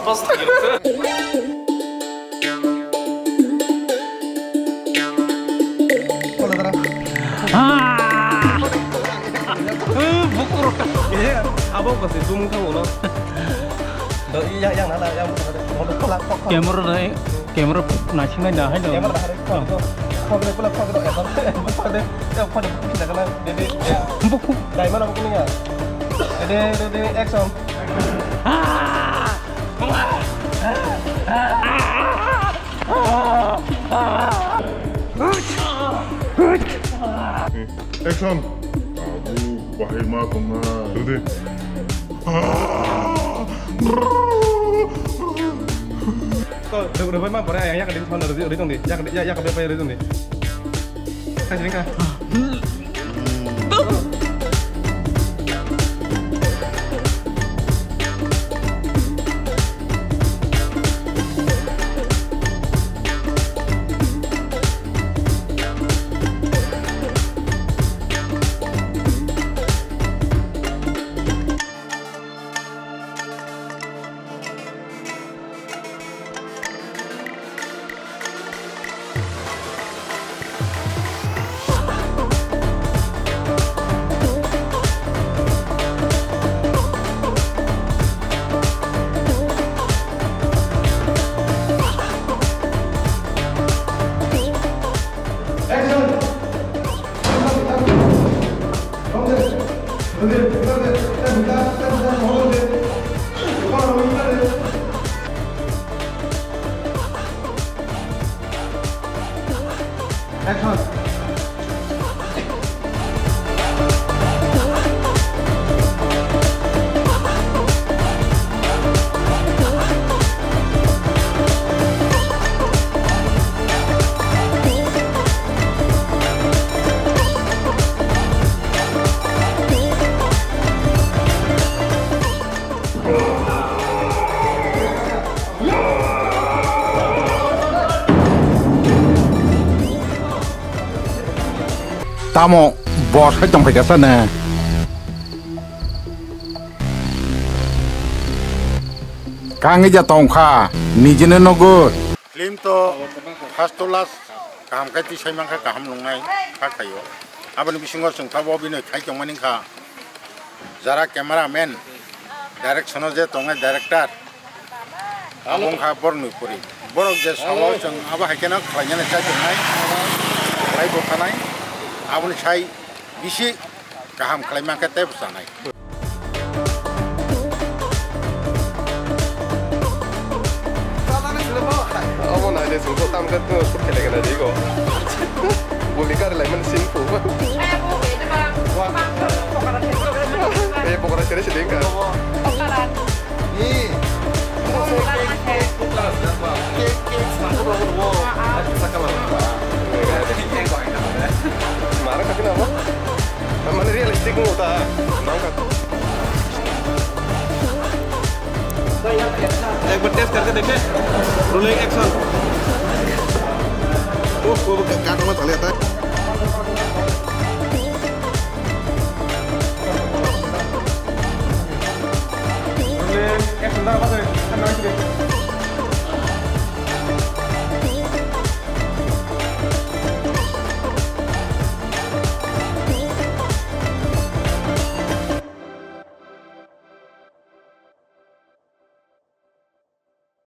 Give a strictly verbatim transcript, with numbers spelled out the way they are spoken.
Abo kasi sumung tang ulo. Yang yang nana yang. Camera nai, camera naising nai dah hai dah. Camera dah hari. Kau kena pula kau kena. Kau kena. Kau kena. Jadi. Buku. Dai mana buku ni ya? Jadi jadi action. Action. Abu bahai ma tongna. Ready. Ko, rebai ma bore yang yak din thon ready ready tong di. Yak yak yak bai ready tong di. Kasi ka. Action. Tamo bor hai tong phaikha sa ne? Kangwi ja tongkha nijini nogo. Film to first to last kaham khai twi sai mankha, kaham nungnai kha khaio. Aboni bisingo chwng tabuk o bini khai tongmani kha. Jara cameraman, direction o je tongnai director, abo wngkha borokni puri. Borok je sao chwng abo hai kheno khlainani chai tongnai, khlai bo thanai, aboni sai bisi kaham khlai mankhe teibo chanai. Omo nai de, sungkho tam khe shoot khe laikhwna digo. Guli kari lai mani sing phu. Eh, pokora sere sere ka. Mara kaki nama? Mana realistic mo ta. Nang ka. एक बार टेस्ट करके देखें। Rolling action. ओह, वो काटो मत, चले जाता है।